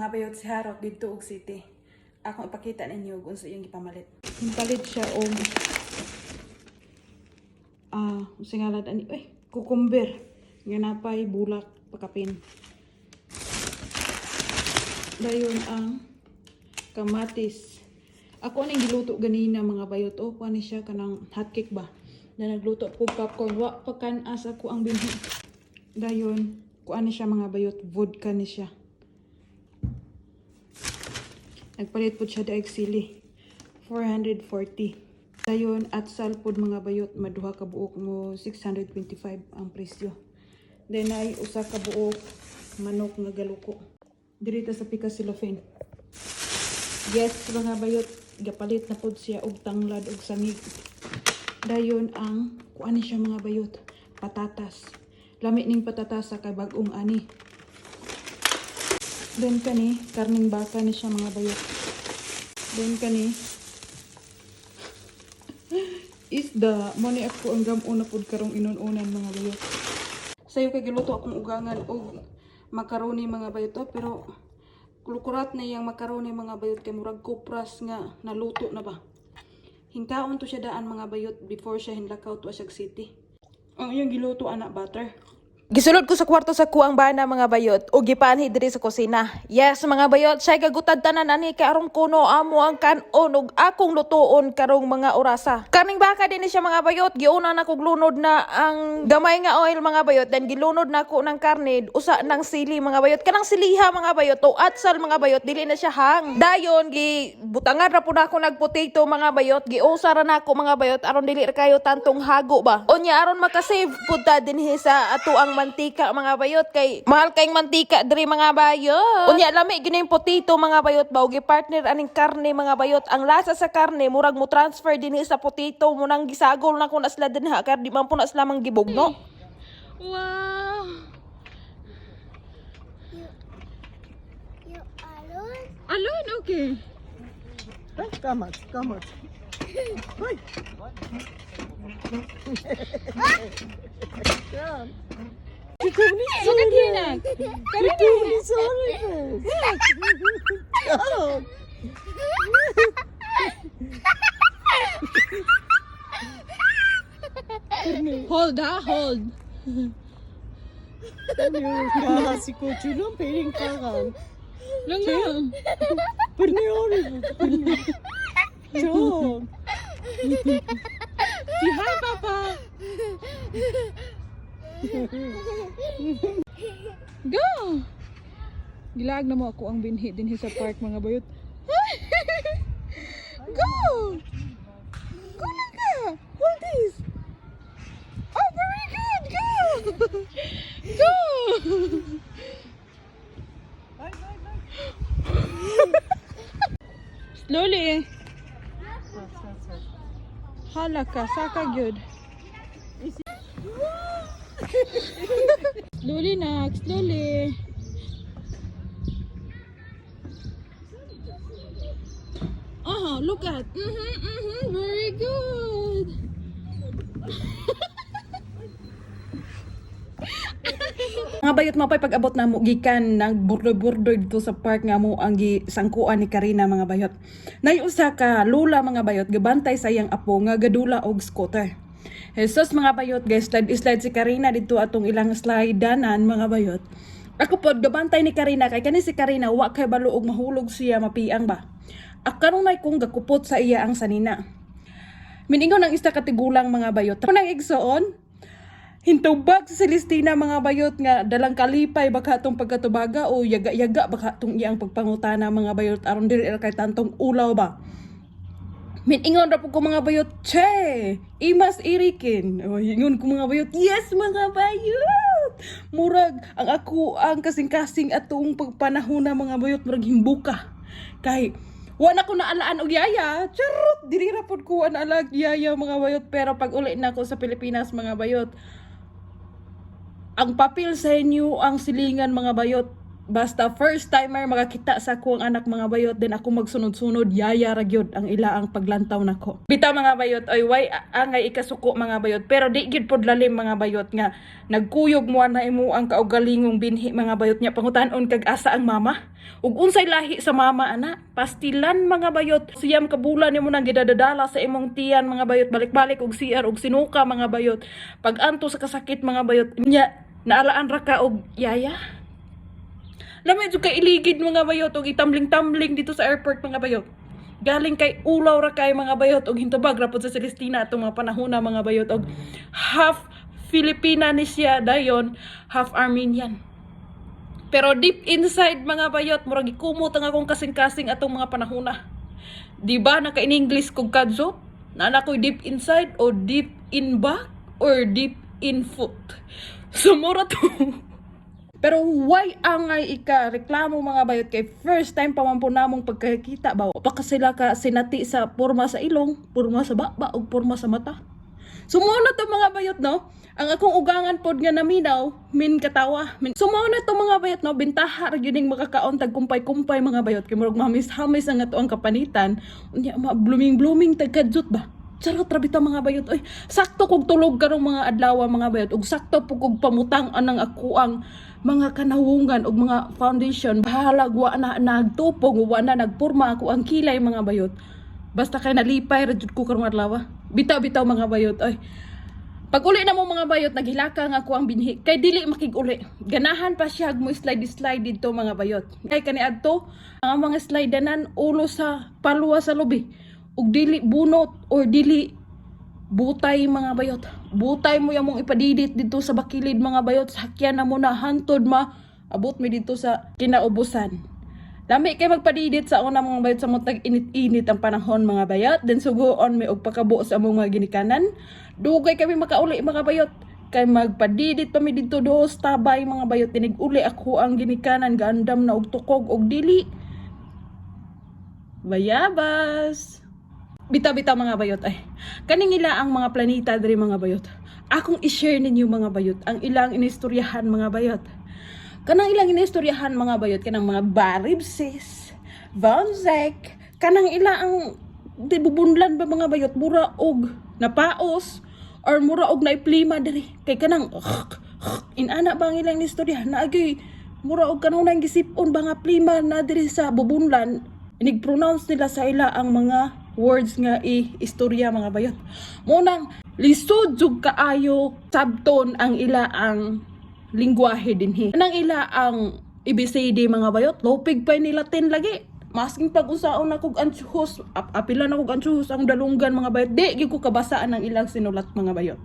Mga bayot, si Harot didto og city. Akong ipakita ninyo kung unsa iyang gipamalit. Palit siya og unsa ngalan ani, uy, cucumber. Nga napay bulak pakapin. Dayon ang kamatis. Ako aning giluto ganina, mga bayot, oh, kuan ni siya, kanang hotcake ba. Na nagluto po popcorn, wa pa kan-as ako ang binhi. Dayon, kuan ni siya, mga bayot, vodka ni siya. Nagpalit po siya daig sili. 440. Dayon atsal pod, mga bayot, maduha ka buok mo 625 ang presyo. Then ay usa ka buok manok nga galuko. Diri ta sa Pikas Cellophane. Yes, mga bayot, gapalit na pod siya og tanglad og sangig. Dayon ang kuan ni siya, mga bayot, patatas. Lami ning patatas sa kay bag-ong ani. Then kani, karning baka ni siya, mga bayot. Then kani, isda, mo ni ako ang gam-on na pud karong inununan, mga bayot. Sayo kay giluto akong ugangan og macaroni, mga bayot, oh, pero lukurat na iyang macaroni, mga bayot, kay murag kupras nga naluto na ba. Hingkaon to siya daan, mga bayot, before siya hinlakaw to siya city. Ang iyang giluto ana, butter. Gisulod ko sa kwarto sa kuang bana, mga bayot, o gipanhi diri sa kusina. Yes, mga bayot, siya gagutad tanan ani kay aron kuno amo ang kan-on ug akong lutuon karong mga orasa. Kaning baka din ni siya, mga bayot, giuna na kog lunod na ang gamay nga oil, mga bayot, then gilunod na ko ng karne, usa ng sili, mga bayot, kanang siliha, mga bayot, o atsal, mga bayot, dili na siya hang. Dayon gi butangan ra pud ako nag potato, mga bayot, giusa ra nako, mga bayot, aron dili ra kayo tantong hago ba. Unya aron makasave pud ta dinhi sa ato ang mantika, mga bayot, kay mahal kayong mantika diri, mga bayot. Unya lami gini yung potato, mga bayot ba, gi partner aning karne, mga bayot. Ang lasa sa karne murag mo transfer dinhi sa potato mo nang gisagol na ko na sila dinha kar di man po na sila manggibugno. Wow! You alone? Alone, okay. Come out, come out. Hoi. Ja. Die komt niet Look at here, nak. Die komt niet zo Ja. Hold ha, hold. Si piring karan. Langan. Perniori. Zo. Say hi, Papa. Go! Gilaag na mo ako ang binhi dinhi sa park, mga bayot. Go! Go lang ka! Hold this! Oh, very good! Go! Go! Bye, bye, bye. Slowly. Hala ka, saka good. Slowly, nak, slowly. Look at. Very good. Mga bayot, mapay pag-abot na mo gikan nag burdoy-burdoy dito sa park nga mo ang gisangkuan ni Karina, mga bayot. Nay usa ka lula, mga bayot, gabantay sa iyang apo nga gadula og scooter. Jesus, mga bayot, guys, slide slide si Karina dito atong ilang slideanan, mga bayot. Ako pod gabantay ni Karina kay kani si Karina wa kay balo og mahulog siya, mapiang ba. Akanunay kong gakupot sa iya ang sanina. Miningon ang isa katigulang, mga bayot. Nang igsoon, hintubag sa Celestina, mga bayot, nga dalang kalipay baka atong pagkatubaga o yaga-yaga baka atong iyang pagpangutana, mga bayot, aron dili ra kay tantong ulaw ba. Miningon ra po ko, mga bayot, che, imas irikin. O, ingon ko, mga bayot, yes, mga bayot. Murag, ang ako ang kasing-kasing atong pagpanahon na, mga bayot, murag himbuka. Kay, wa na ko naalaan og yaya. Charot, dili ra pod ko wa naalaan og yaya, mga bayot. Pero pag uli na ako sa Pilipinas, mga bayot, ang papel sa inyo ang silingan, mga bayot. Basta first timer makakita sa akong anak, mga bayot, then ako magsunod-sunod, yaya ra gyud ang ila ang paglantaw nako. Bitaw, mga bayot, oy, way angay ikasuko, mga bayot, pero di gyud pod lalim, mga bayot, nga nagkuyog mo na imo ang kaugalingong binhi, mga bayot, nya pangutanon kag asa ang mama ug unsay lahi sa mama ana. Pastilan, mga bayot, 9 ka bulan nimo nang gidadadala sa imong tiyan, mga bayot, balik-balik og CR og sinuka, mga bayot, pag anto sa kasakit, mga bayot, nya naalaan ra ka og yaya. Lami jud kay iligid, mga bayot, og itambling-tambling dito sa airport, mga bayot. Galing kay ulaw ra kay, mga bayot, og hintubag ra pud sa Celestina atong mga panahona, mga bayot, og half Filipina ni siya dayon, half Armenian. Pero deep inside, mga bayot, murag gikumot ang akong kasing-kasing atong mga panahona. Di ba naka in English kog kadso? Naa ko'y deep inside o deep in back or deep in foot. Sumura to. Pero why angay ika reklamo, mga bayot, kay first time pa man po namong pagkakita ba pa ka sila ka sinati sa porma sa ilong, porma sa baba ug porma sa mata. So mao na to, mga bayot, no. Ang akong ugangan pod nga naminaw, min katawa. Min so mao na to, mga bayot, no, bintaha ra gyud ning makakaon tag kumpay-kumpay, mga bayot, kay murag mamis-hamis ang ato ang kapanitan. Unya ma blooming blooming tag kadyot ba. Charot ra bitaw, mga bayot oy. Sakto kog tulog karong mga adlaw, mga bayot, ug sakto po kog pamutang anang ako ang mga kanawungan ug mga foundation. Bahalag wa na nagtupong, wa na nagporma ako ang kilay, mga bayot. Basta kay nalipay ra jud ko karong adlaw. Bitaw bitaw, mga bayot oy. Pag uli na mo, mga bayot, naghilaka nga ako ang binhi. Kay dili makig-uli. Ganahan pa siya mo slide slide dito, mga bayot. Kay kani adto, ang mga slideanan ulo sa paluwa sa lubi. Ug dili bunot or dili butay, mga bayot. Butay mo yung mong ipadidit dito sa bakilid, mga bayot. Sakyan na mo na hantod ma abot mi dito sa kinaubusan. Lami kay magpadidit sa una, mga bayot, sa mutag init-init ang panahon, mga bayot. Then sugoon mi og pakabo sa among mga ginikanan. Dugay kami makauli, mga bayot. Kay magpadidit pa mi didto dos tabay, mga bayot. Tinig uli ako ang ginikanan gaandam na og tukog og dili. Bayabas. Bitaw-bitaw, mga bayot ay. Kaning ila ang mga planeta diri, mga bayot. Akong i-share ninyo, mga bayot, ang ilang inistoryahan, mga bayot. Kanang ilang inistoryahan, mga bayot, kanang mga Baribsis, Vonzek, kanang ila ang di bubunlan ba, mga bayot, mura og napaos or mura og naiplima diri kay kanang inana ba ang ilang istorya naagay mura og kanunang gisipon ba nga plima na diri sa bubunlan, inig-pronounce nila sa ila ang mga words nga i-istorya, mga bayot. Munang lisod jug kaayo sabton ang ila ang lingwahe dinhi. Nang ila ang ABCD, mga bayot, lopig pa ni Latin lagi. Masking pag usaon na kog antsuhos, apila na kog antsuhos ang dalunggan, mga bayot, di gyud ko kabasaan ang ilang sinulat, mga bayot.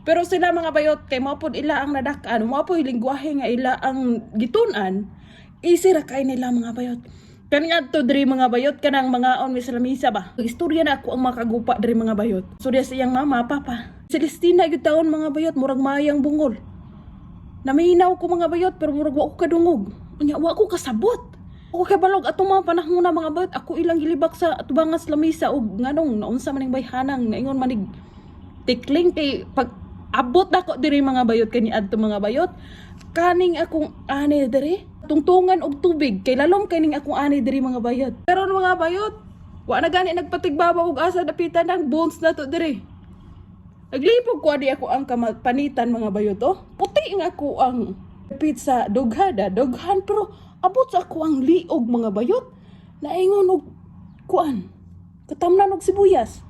Pero sila, mga bayot, kay mao pod ila ang nadak-an, mao pod lingwahe nga ila ang gitun-an, easy ra kay nila, mga bayot. Kani adto diri, mga bayot, kanang mga on mi sa lamisa ba. Istorya na ako ang makagupa diri, mga bayot. Istorya sa iyang mama, papa. Celestina gyud taon, mga bayot, murag mayang bungol. Naminaw ko, mga bayot, pero murag wa ko kadungog. Unya wa ko kasabot. Ako kay balog atong mga panahon na, mga bayot, ako ilang gilibak sa atubangan sa lamisa og nganong naunsa maning bayhanang naingon manig tikling, kay pag abot nako diri, mga bayot, kani adto, mga bayot, kaning akong ani diri tungtungan og tubig kay lalom kaning akong ani diri, mga bayot. Pero mga bayot, wa na gani nagpatigbaba og asa dapitan ang bones na to diri. Naglipog ko adi ako ang panitan, mga bayot, oh. Puti nga ako ang pizza dughada, dughan, pero abot sa ako ang liog, mga bayot. Naingon og kuan. Katamnan og sibuyas.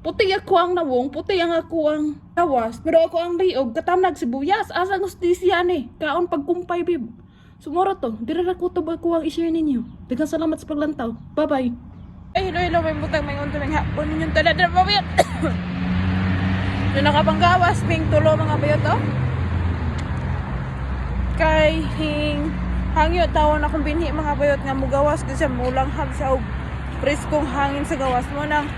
Puti ako ang nawong, puti ang ako ang lawas, pero ako ang liog, katamnag sibuyas. Asa ang hustisya ni? Kaon pagkumpay, bib. Sumuro to, dira ra ko to ba ko ang i-share ninyo. Daghang salamat sa paglantaw. Bye-bye. Ay, hello, hello, may butang may unto may hapon ninyong tanan na bayot. So, nakapanggawas, ping tulo, mga bayot, oh. Kay hing hangyo tawon akong binhi, mga bayot, nga mugawas gud siya, mulanghab siya og preskong hangin sa gawas mo nang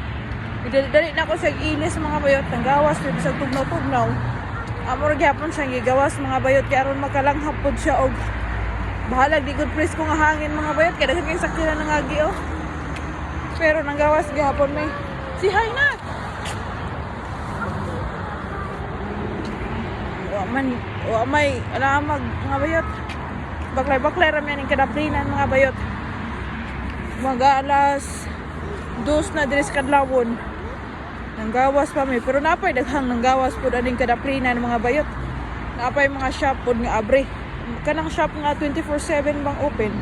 dali na ako sa ilis, mga bayot, nang gawas kay bisag tugnaw-tugnaw. Amo ra gyapon siyang gigawas, mga bayot, kay aron makalanghab pod siya og bahalag di gud presko nga hangin, mga bayot, kay daghan kay sakyanan ng agi, oh. Pero nang gawas gihapon may si hi na. Wa man, wa may alamag, mga bayot. Baklay-baklay ra man kadaplinan, mga bayot. Mga alas 2 na diri sa kadlawon. Nanggawas pa mi, pero napay daghang nanggawas pud aning kadaplinan, mga bayot. Napay mga shop pud nga abre. Kanang shop nga 24/7 bang open.